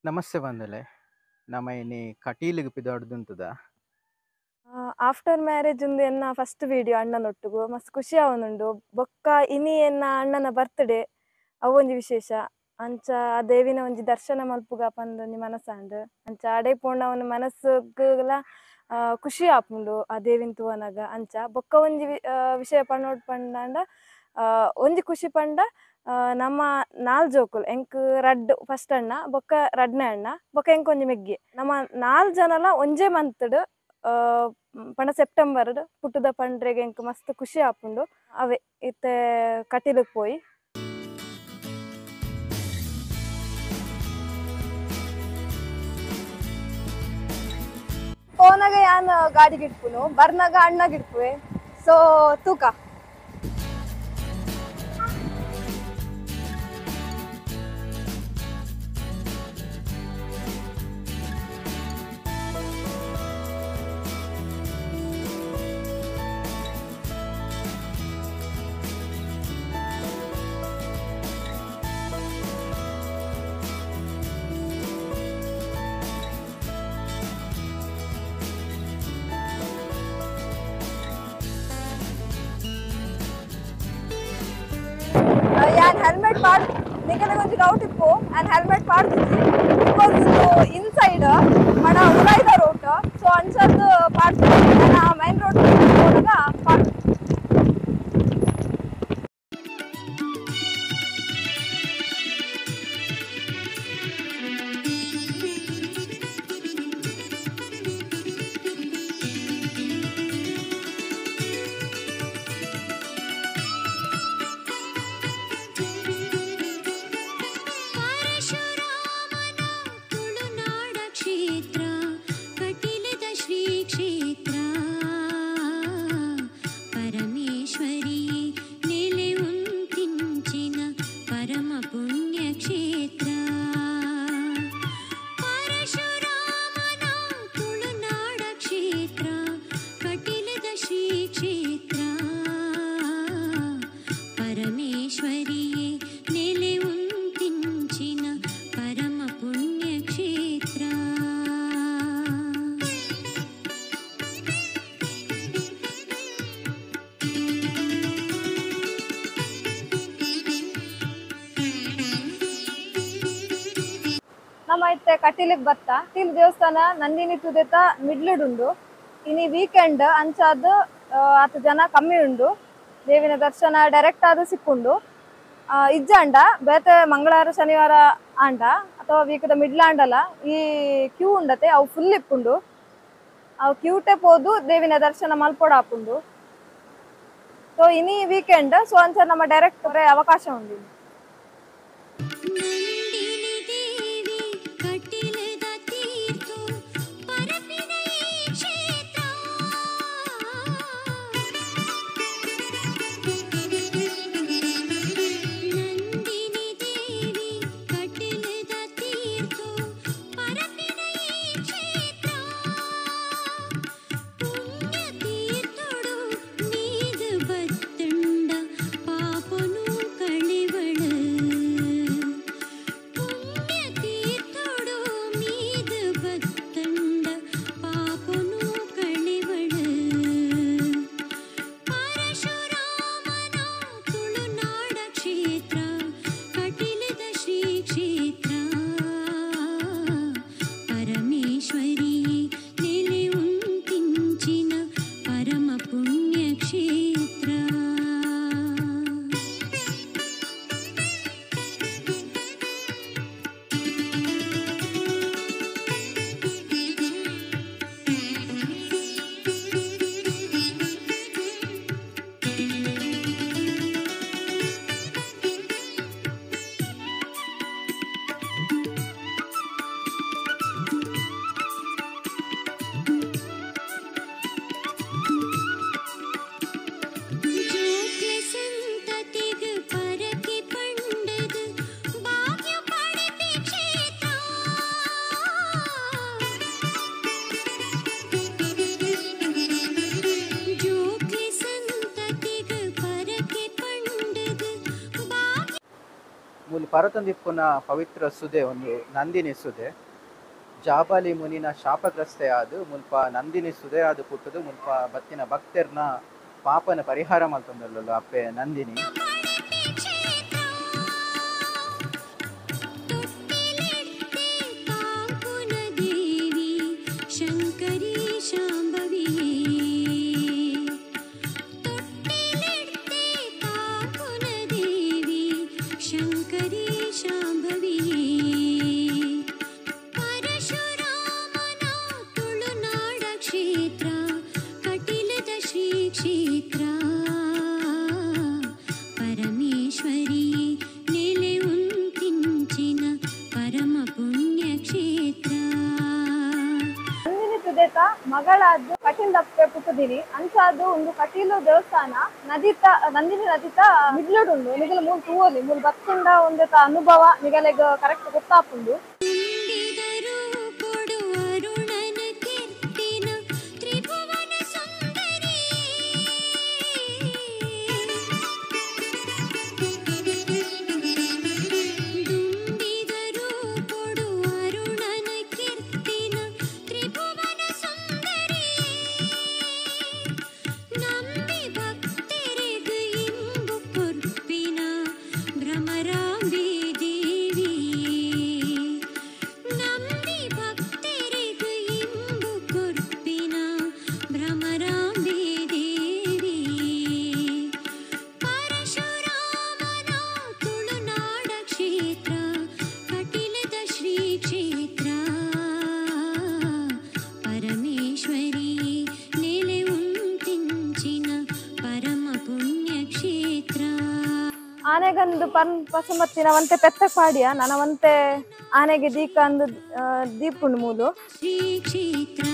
ನಮಸ್ತೆ ಬಂದಲೆ ನಮ್ಮ ಇನಿ ಕಟೀಲಿಗೆ ಪಿದಾಡ್ದುಂತದ. After marriage ಉಂದು ಎನ್ನ ಫಸ್ಟ್ ವಿಡಿಯೋ ಅಣ್ಣನೊಟ್ಟುಗು ಮಸ್ತ್ ಖುಷಿ ಆವೊಂದುಂಡು. ಬೊಕ್ಕ ಇನಿ ಎನ್ನ ಅಣ್ಣನ ಬರ್ತ್ಡೇ ಅವೊಂಜಿ ವಿಶೇಷ. ಅಂಚ ಆ ದೇವಿನ ಒಂಜಿ ದರ್ಶನ ಮಲ್ಪುಗ ಪಂದೊಂಜಿ ಮನಸಾಂಡ್. ಅಂಚ ಅಡೆ ಪೋಂಡ ಅವನ ಮನಸ್ಸುಗುಲ ಖುಷಿ ಆಪುಂಡು ಆ ದೇವಿನ ತೂವನಗ. ಅಂಚ ಬೊಕ್ಕ ಒಂಜಿ ವಿಷಯ ಪನೊಡು ಪಂಡಾಂಡ ಒಂಜಿ ಖುಷಿ ಪಂಡ ನಮ್ಮ ನಾಲ್ ಜೋಕುಲು ಎಂಕ್ ರಡ್ಡ್ ಫಸ್ಟ್ ಅಣ್ಣ ಬೊಕ್ಕ ರಡ್ಡನೇ ಅಣ್ಣ ಬೊಕ್ಕ ಎಂಕ್ ಒಂಜಿ ಮೆಗ್ಗಿ. ನಮ್ಮ ನಾಲ್ ಜನಲ ಒಂಜೇ ಮಂತ್ ಪಂಡ ಸೆಪ್ಟೆಂಬರ್ ಪುಟ್ಟುದ ಪಂಡ್ರೆಗ್ ಎಂಕ್ ಮಸ್ತ್ ಖುಷಿ ಆಪುಂಡು. ಅವೇ ಇತ್ತೆ ಕಟೀಲುಗ್ ಪೋಯಿ. ಪೋನಾಗ ಯಾನ್ ಗಾಡಿಗೆ ಇಡ್ಪುನು, ಬರ್ನಾಗ ಅಣ್ಣಗೆ ಇಡ್ಪುವೆ. ಸೊ ತೂಕ ಯಾನ್ ಹೆಲ್ಮೆಟ್ ಪಾಡ್ ನಿಕಲೆ ಒಂಜಿ ಡೌಟ್ ಇಪ್ಪು, ಆ್ಯಂಡ್ ಹೆಲ್ಮೆಟ್ ಪಾಡ್ದಿಜ್ಜಿ because ಇದು ಇನ್ಸೈಡ್ ಪಂಡ ಉಲಾಯ್ದ ರೋಡ್. ಸೊ ಅಂಚದ್ದು ಪಾಡ್ದು ನಾನು ಮೈನ್ ರೋಡ್ ಪೋನಗ ಪಾಡ್. ನಮ್ಮ ಇತ್ತೆ ಕಟೀಲಿಗೆ ಬತ್ತ ಕಟೀಲ್ ದೇವಸ್ಥಾನ ನಂದಿನಿ ತುದೆತ ಮಿಡ್ಲುಡುಂಡು. ಇನಿ ವೀಕೆಂಡ್ ಅಂಚಾದ್ ಆತ ಜನ ಕಮ್ಮಿ ಉಂಡು. ದೇವಿನ ದರ್ಶನ ಡೈರೆಕ್ಟ್ ಆದ್ ಸಿಕ್ಕುಂಡು. ಇಜ್ಜಾಂಡ ಬೇತೆ ಮಂಗಳವಾರ ಶನಿವಾರ ಆಂಡ ಅಥವಾ ವೀಕದ ಮಿಡ್ಲಾಂಡಲ ಈ ಕ್ಯೂ ಉಂಡತೆ ಅವು ಫುಲ್ ಇಪ್ಪುಂಡು. ಅವು ಕ್ಯೂಟೆ ಪೋದು ದೇವಿನ ದರ್ಶನ ಮಲ್ಪೊಡ ಆಪುಂಡು. ಸೊ ಇನಿ ವೀಕೆಂಡ್ ಸೊ ಅಂಚ ನಮ್ಮ ಡೈರೆಕ್ಟ್ ಅವಕಾಶ ಉಂಡು. ಪಾಪನು ಕಳಿವಳಿ. ಪರತೊಂದಿಪ್ಪುನ ಪವಿತ್ರ ಸುದೆ ಒಂದು ನಂದಿನಿ ಸುದೆ. ಜಾಬಾಲಿ ಮುನಿನ ಶಾಪಗ್ರಸ್ತೆ ಆದ್ ಮುಲ್ಪ ನಂದಿನಿ ಸುದೆ ಆದ್ ಪುಟ್ಟುದು ಮುಲ್ಪ ಬತ್ತಿನ ಭಕ್ತೆರ್ನ ಪಾಪನ ಪರಿಹಾರ ಮಲ್ತೊಂದುಲ್ಲೊಲು ಅಪ್ಪೆ ನಂದಿನಿ. ಶಂಕರಿ ಶಾಂಭವಿ ದೇವಿ ಶಂಕರಿ ಶಾಂಭವಿ ಪರಶುರಾಮನ ತುಳುನಾಡ ಕ್ಷೇತ್ರ ಕಟಿಲದ ಶ್ರೀ ಕ್ಷೇತ್ರ ಪರಮೇಶ್ವರಿ ನೆಲೆ ಉಂತಿಂಚಿನ ಪರಮ ಪುಣ್ಯ ಕ್ಷೇತ್ರ. ನಂದಿನಿ ಸುದೇತ ಮಗಳಾದ ಕಟೀಲ್ ದಪ್ಪೆ ಪುಟ್ಟುದಿನಿ ಅಂಚಾದು ಒಂದು ಕಟೀಲು ದೇವಸ್ಥಾನ ನದಿತ ನಂದಿನಿ ನದಿತ ಮಿಡ್ಲುಡು ಉಂಡು. ನಿಗಲ ಮೂಲು ತೂವೊಲಿ ಮೂಲು ಬತ್ತುಂಡ ಒಂದೆತ ಅನುಭವ ನಿಗಲೆಗ್ ಕರೆಕ್ಟ್ ಗೊತ್ತಾಪುಂಡು. ಆನೆಗಂದು ಪನ್ ಪಸುಮತ್ತಿನ ಒಂತೆ ಪೆತ್ತ ಪಾಡಿಯ ನನ ಒಂತೆ ಆನೆಗೆ ದೀಕ ಅಂದು ದೀಪುಂಡು ಮೂಲು. ಶ್ರೀ ಕ್ಷೇತ್ರ.